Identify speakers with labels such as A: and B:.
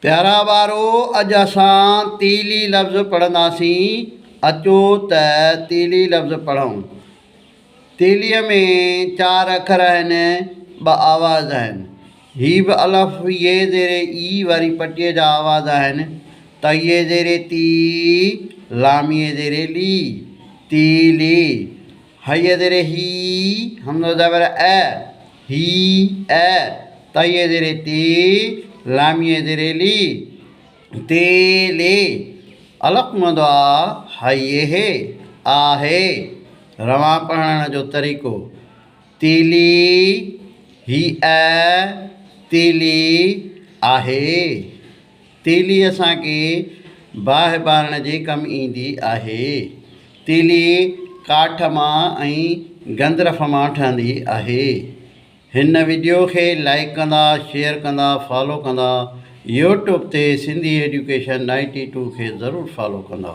A: پيارا ٻارو اڄ اسان تيلي لفظ پڙهنداسين اچو ته تيلي لفظ پڙهون. تيليء ۾ چار اکر آهن ٻه آواز آهن. هي به الف ي زير اي واري پٽيء جا آواز آهن ت ي زير تي لام ي زير لي تيلي ه ي زير هي همزو زبر ا هي ا ت ي زير تي لام ي زير لي تي لي الف مد آ ه ي هي آهي روان پڙهڻ جو طريقو تيلي هي ا تيلي آهي تيلي اسان کي باهه ٻارڻ جي ڪم ايندي آهي. تيلي ڪاٺ مان ۽ گندرف مان ٺهندي آهي. هن وڊيو کي لائيڪ ڪندا شيئر ڪندا فالو ڪندا يوٽيوب تي سنڌي ايڊيوڪيشن 92 کي ضرور فالو ڪندا.